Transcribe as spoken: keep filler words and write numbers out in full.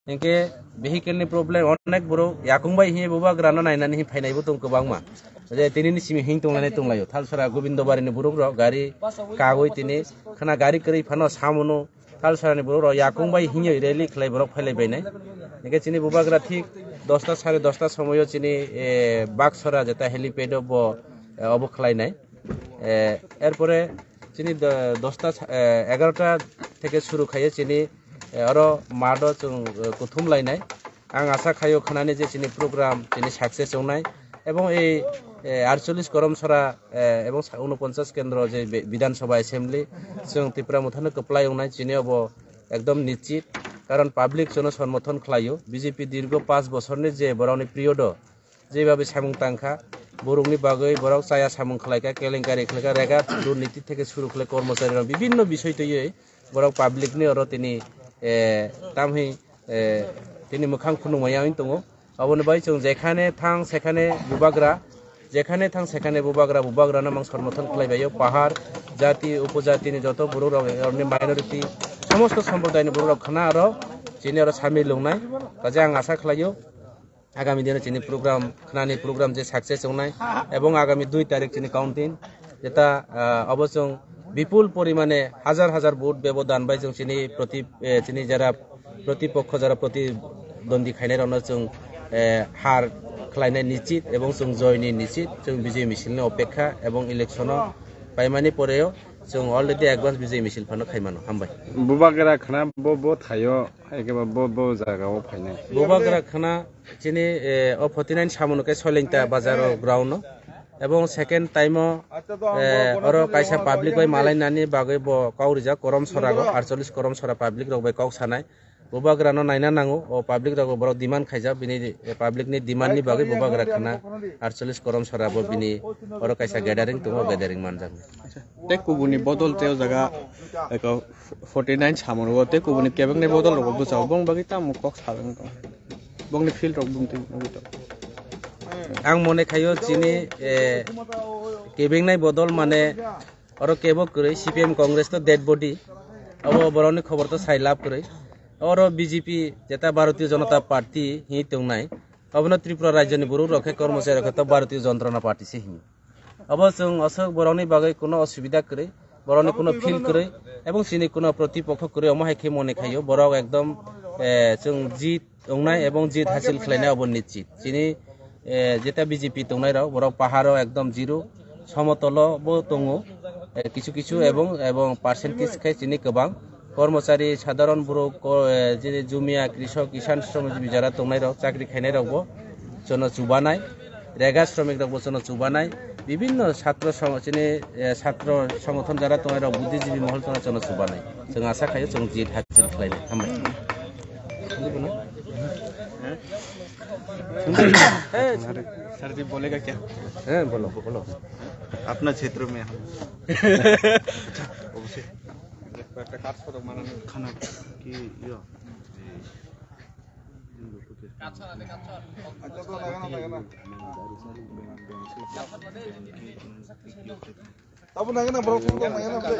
Hinkhe vehicle ni problem, onek borok yakung bai hiye bubagra no nainani hi phainai bo tong kwbangma. Je tini ni simi hing tonglainai tonglaio. Thalsora Gobindo Bari ni borok rok gari kagoi tini khna gari kwrwi phano samono Thalsora ni borok rok yakung bai hiye rally khlai borok phailai bainai. Hinkhe chini bubagra thik dosta sare dosta somoyo chini, eh, Baksora jeta helipad o bo, eh, obo khlainai. Eh, erpore chini do-, dosta sa-, eh, egarota theke suru khaiye chini, eh, oro math o chwng, eh, kuthum lainai. Ang asa khaio khnani je chini program chini success wngnai ebong ei, eh, archolish Koromsora, eh, ebong sa-, unoponchas kendro je bi-, Bidhan Sabha Assembly chwng Tipra Mothano kwplai wngnai chini obo ekdom nichit, karon public chwngno somorthon khlaio. B J P dirgo panch bosorni je borokni period o jebabe samung tangkha, borokni bagwi borok chaya samung khlaikha, kelenkari khlaikha, rega durniti theke suru khlai kormochari rok bibinno bisoi twiwi borok public ni oro tini, eh, tamhi, eh, tini mwkhang khunukmaya wng tongo. Aboni bai chwng jekhane thang sekhane bubagra, jekhane thang sekhane bubagra, bubagrano mang somorthon khlaibaio, pahar, jati, upojatini joto borok rok, oroni minority, somosto somprodayni borok rok khna aro chini aro samil wngnai. Kaje ang asa khlaio, agami dino chini program, khnani program je success wngnai, ebong agami dui tarik chini counting, jeta, ah, obo chwng bipul porimane hajar hajar vote bebodan bai chwng chini proti, eh, chini jara protipokho jara protidwandi khainai rokno chwng, eh, har khlainai nichit ebong chwng joini nichit, chwng bijay misil ni opekha ebong election o paimani poreo chwng already advance bijay misil phano khaimano. Hambai. Bubagra khna bo, bo thaio, ekeba bo, bo jaga o phainai. Bubagra khna chini, eh, o forty nine samono khe Soilengta bazar o ground o. Ebong second time o, eh, oro kaisa public bai malai nani bagwi bo kok rijak Koromsora go, archolish Koromsora public rok bai kok sanai. Bubagra no naina nango, o public rok borok demand khaijak, bini, eh, public ni demand ni bagwi bubagra khna archolish Koromsora bo bini oro kaisa gathering tongo, gathering manjak. Acha, tei kubuni bodol tei o jaga eko forty nine samono tei kubuni kebengni bodol rok bwsao bong bagwi tamo kok saleng tong. Bongni field rok bumtwi nugwi tong. Ang mone khaio chini, eh, kebengnai bodol mane oro kebo kwrwi C P M Congress to dead body. Abo borokni khobor to sai lab kwrwi. Oro B J P jeta Bharatiya Janata Party hi tongnai. Abono Tripura rajyoni borok rok khe kormochari rok khe to Bharatiya Janata Party se hino. Abo chwng aswk borokni bagwi kuno osubida kwrwi, borokni kuno feel kwrwi, ebong chini kuno protipokho kwrwi, omo hai khe mone khaio borok ekdom, eh, chwng jit wngnai ebong jit hasil khlainai obo nichit. Chini, eh, jeta B J P tongnai rok, borok paharo ekdom zero, somotolo bo tongo, eh, kichu kichu ebong, ebong percentage khe chini kwbang. Kormochari, sadharon borok, ko-, eh, je jumia, krisok, kisan, shramajibhi jara tongnai rok, chakri khainai rok bo chono chubanai, rega shramik rok bo chono chubanai, bibinno satro song-, chini, eh, satro songothon jara tongnai rok, budhijibi mohol tongna chono chubanai. Chwng asa khaio chwng jit hasil khlainai. Hambai. Sir जी बोलेगा क्या? হ্যাঁ, বলো, বলো। अपना क्षेत्र में हम। একটা কাজ করো, মানে, খানা কি ইয়ে? আচ্ছা, তো লাগে না, লাগে না। তারপর লাগে না, বড় ফোন তো লাগে না, বলে।